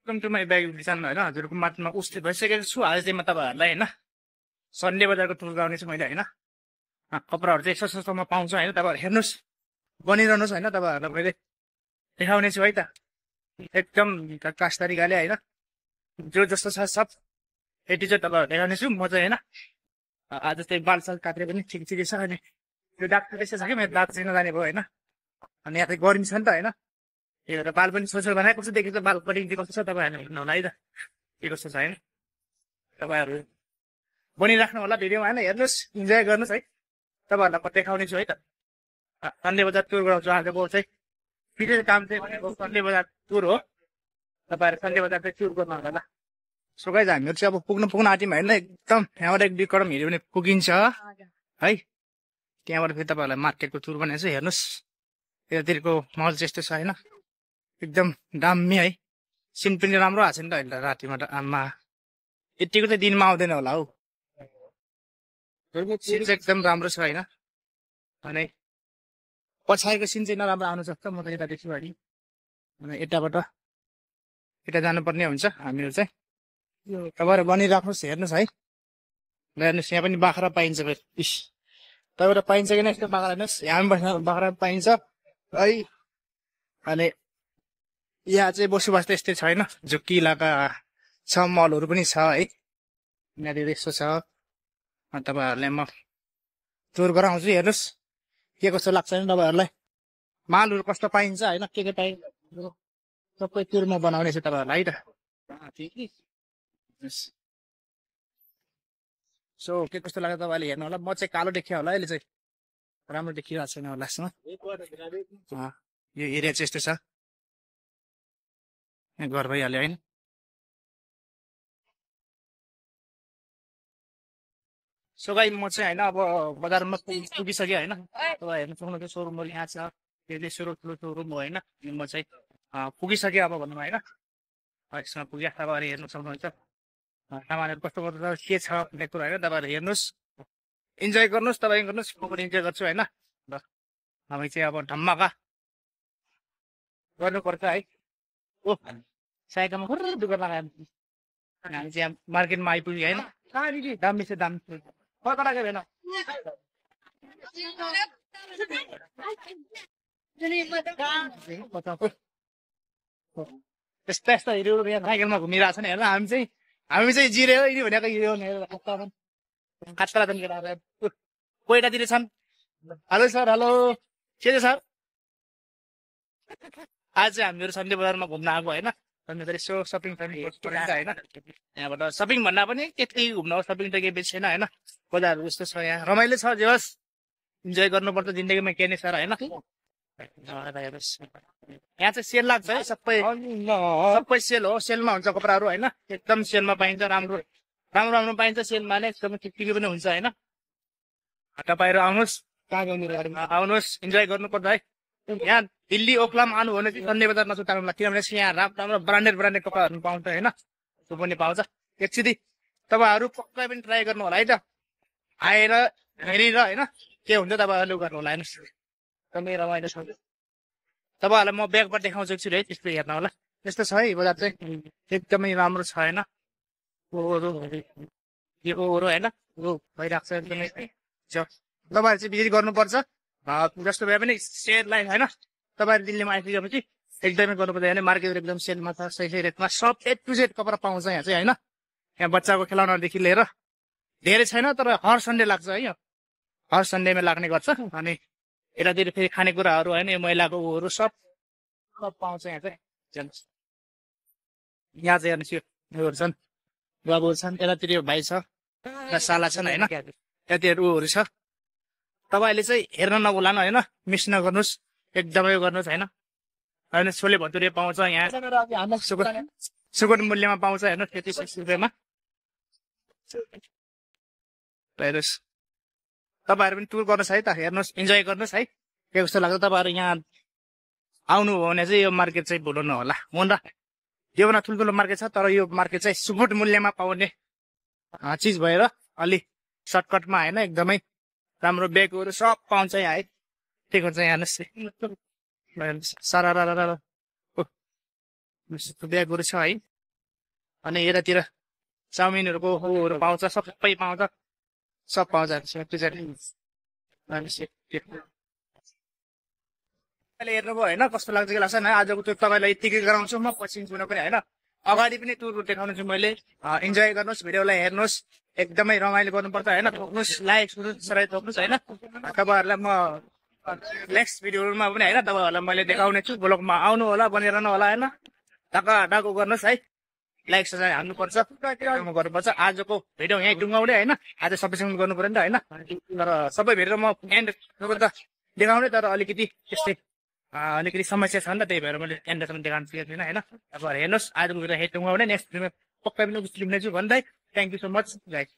Welcome to my bag kitchen होइन हजुरको माथमा उस्तै भइसकेको छु आज चाहिँ म तपाईँहरूलाई होइन सन्डे बजारको टुर गराउने छु मैले होइन कपडाहरू चाहिँ यस्तो सस्तोमा पाउँछ होइन तपाईँहरू हेर्नुहोस् बनिरहनुहोस् होइन तपाईँहरूलाई मैले देखाउने छु है त एकदम कास तरिकाले होइन जो जस्तो छ सब यति चाहिँ तपाईँहरू देखाउने छु म चाहिँ होइन आज चाहिँ बालसाल काटेर पनि ठिक ठिकै छ अनि त्यो डाक्टर त्यस्तै छ कि मेरो दाँत चाहिँ नजाने भयो होइन अनि यहाँ चाहिँ गर्मी छ नि त होइन त्यही भएर बाल पनि सोचेर बनाएको कस्तो देखेको बाल कटिङ चाहिँ कस्तो छ तपाईँहरूले हेर्नु होला है त के कस्तो छ होइन तपाईँहरू बनिराख्नु होला भिडियोमा होइन हेर्नुहोस् इन्जोय गर्नुहोस् है तपाईँहरूलाई म देखाउने छु है त सन्डे बजार टुर गराउँछु आजको चाहिँ विशेष काम चाहिँ भनेको सन्डे बजार टुर हो तपाईँहरू सन्डे बजार चाहिँ टुर गर्नु होला सो गाइज हामीहरू चाहिँ अब पुग्न आँट्यौँ होइन एकदम यहाँबाट एक दुई कदम हिँड्यो भने पुगिन्छ है त्यहाँबाट फेरि तपाईँहरूलाई मार्केटको टुर बनाएको छ हेर्नुहोस् यतातिरको मल चाहिँ यस्तो छ होइन एकदम दामी है सिन पनि राम्रो आएको छ नि त अहिले रातिमा त आमा यतिको चाहिँ दिनमा आउँदैन होला हौ सिन चाहिँ एकदम राम्रो छ होइन अनि पछाडिको सिन चाहिँ नराम्रो आउनु सक्छ म त यतादेखि अनि यताबाट यता जानुपर्ने हुन्छ हामीहरू चाहिँ तपाईँहरू बनिराख्नुहोस् हेर्नुहोस् है हेर्नुहोस् यहाँ पनि बाख्रा पाइन्छ फेरि इस तपाईँबाट पाइन्छ कि यस्तो बाख्रा हेर्नुहोस् यहाँ पनि बाख्रा पाइन्छ है अनि यहाँ चाहिँ बसोबास त यस्तै छ होइन झुक्की इलाका छ मलहरू पनि छ है यहाँनिर यस्तो छ तपाईँहरूलाई म टुर गराउँछु हेर्नुहोस् के कस्तो लाग्छ नि तपाईँहरूलाई मालहरू कस्तो पाइन्छ होइन के पाइन्छ सबै टुर म बनाउने छु तपाईँहरूलाई है त सो के कस्तो लाग्छ तपाईँले हेर्नु होला म चाहिँ कालो देखियो होला अहिले चाहिँ राम्रो देखिरहेको छैन होला लास्टमा यो एरिया चाहिँ यस्तो छ घर भइहाल्यो होइन सो गाई म चाहिँ होइन अब बजारमा पुगिसकेँ होइन तपाईँ हेर्नु सक्नुहुन्छ सोरुमहरू यहाँ छ त्यो चाहिँ ठुलो सोरुम हो होइन म चाहिँ पुगिसकेँ अब भनौँ होइन यसमा पुगेँ तपाईँहरू हेर्नु सक्नुहुन्छ सामानहरू कस्तो कस्तो के छ भन्ने कुरा होइन तपाईँहरू हेर्नुहोस् इन्जोय गर्नुहोस् तपाईँ गर्नुहोस् म पनि इन्जोय गर्छु होइन ल हामी चाहिँ अब धम्माका गर्नुपर्छ है ओ साइकलमा खुर दुःख लगायो हामी चाहिँ मार्केटमा आइपुग्यो होइन दामी छ दामी कता भएन यस्ता यस्ता हिरो यहाँ साइकलमा घुमिरहेको छ नि हेर्न हामी चाहिँ जिरे हो यिनी भनेको हिरो खतरा छन् केटाहरू कोइटातिर छन् हेलो सर हेलो के छ सर आज चाहिँ हामीहरू सन्डे बजारमा घुम्न आएको होइन सन्डे बजार यसो सपिङ होइन यहाँबाट सपिङ भन्दा पनि त्यति घुम्न सपिङ त केही बेसी छैन होइन बजारहरू यस्तो छ यहाँ रमाइलो छ जे होस् इन्जोय गर्नुपर्छ जिन्दगीमा के नै सर होइन यहाँ चाहिँ सेल लाग्छ है सबै सेल हो सेलमा हुन्छ कपडाहरू होइन एकदम सेलमा पाइन्छ राम्रो राम्रो पाइन्छ सेलमा नै एकदमै ठिक पनि हुन्छ होइन तपाईँहरू आउनुहोस् आउनुहोस् इन्जोय गर्नुपर्छ है यहाँ दिल्ली ओक्लाम आउनु भने चाहिँ सन्डे बजार नसुताउनु किनभने यहाँ राम्रो ब्रान्डेड कपडाहरू पाउँछ होइन त्यो पनि पाउँछ एकचोटि तपाईँहरू पक्कै पनि ट्राई गर्नु होला है त आएर हेरेर होइन के हुन्छ तपाईँहरूले गर्नु होला हेर्नुहोस् एकदमै रमाइलो छ तपाईँहरूलाई म ब्यागबाट देखाउँछु एकचोटि है त्यस्तो हेर्नु होला त्यस्तो छ है बजार चाहिँ एकदमै राम्रो छ होइन ओरो होइन भइरहेको छ एकदमै तपाईँहरू चाहिँ भिजिट गर्नुपर्छ जस्तो भए पनि सेललाई होइन तपाईँहरू दिल्लीमा आइपुगेपछि एकदमै गर्नुपर्छ होइन मार्केटहरू एकदम सेलमा छ सही रेटमा सब ए टु जेड कपडा पाउँछ यहाँ चाहिँ होइन यहाँ बच्चाको खेलाउनादेखि लिएर धेरै छैन तर हर सन्डे लाग्छ है हर सन्डेमा लाग्ने गर्छ अनि यतातिर फेरि खानेकुराहरू होइन यो मैलाको उहरू सब पाउँछ यहाँ चाहिँ हेर्नुहोस् यहाँ चाहिँ हेर्नुहोस् योहरू छन् बाबुहरू छन् यतातिर यो भाइ छ साला छन् होइन यतातिर उहरू छ तपाईँले चाहिँ हेर्न नभुलानु होइन मिस नगर्नुहोस् एकदमै गर्नुहोस् होइन होइन छोले भटुरे पाउँछ यहाँ सुकुट मूल्यमा पाउँछ हेर्नुहोस् 36 रुपियाँमा हेर्नुहोस् तपाईँहरू पनि टुर गर्नुहोस् है त हेर्नुहोस् इन्जोय गर्नुहोस् है के कस्तो लाग्छ तपाईँहरू यहाँ आउनुभयो भने चाहिँ यो मार्केट चाहिँ भुल्नु होला हुन त योभन्दा ठुल्ठुलो मार्केट छ तर यो मार्केट चाहिँ सुकुट मूल्यमा पाउने चिज भएर अलि सर्टकटमा होइन एकदमै राम्रो ब्यागहरू सब पाउँछ यहाँ है ठिक हुन्छ यहाँ हेर्नुहोस् सारा ब्यागहरू छ है अनि यतातिर चाउमिनहरूको होहरू पाउँछ, सबै पाउँछ, सब पाउँछ पछाडि। अनि तपाईँले हेर्नुभयो होइन, कस्तो लाग्छ कि लाग्छ होइन आजको त्यो तपाईँलाई यत्तिकै गराउँछु म, पछि कुन पनि होइन अगाडि पनि टुर देखाउनु छु मैले। इन्जोय गर्नुहोस्, भिडियोलाई हेर्नुहोस्, एकदमै रमाइलो गर्नुपर्छ होइन। थोक्नुहोस्, लाइक सब्सक्राइब थोक्नुहोस् होइन। तपाईँहरूलाई म नेक्स्ट भिडियोमा पनि होइन तपाईँहरूलाई मैले देखाउने छु। ब्लगमा आउनु होला, बनिरहनु होला होइन। ढाको गर्नुहोस् है, लाइक सब्सक्राइब हाल्नुपर्छ, गर्नुपर्छ। आजको भिडियो यहीँ टुङ्गाउने होइन, आज सबैसँग गर्नु पर्यो नि त होइन। तर सबै भिडियो म एन्ड त देखाउने, तर अलिकति त्यस्तै अलिकति समस्या छ नि त, त्यही भएर मैले एन्डसम्म देखाउनु सकेको थिइनँ होइन। अब हेर्नुहोस्, आजको भिडियो यहीँ टुङ्गाउने, नेक्स्ट भिडियोमा पक्कै पनि उपस्थित हुनेछु भन्दै thank you so much guys.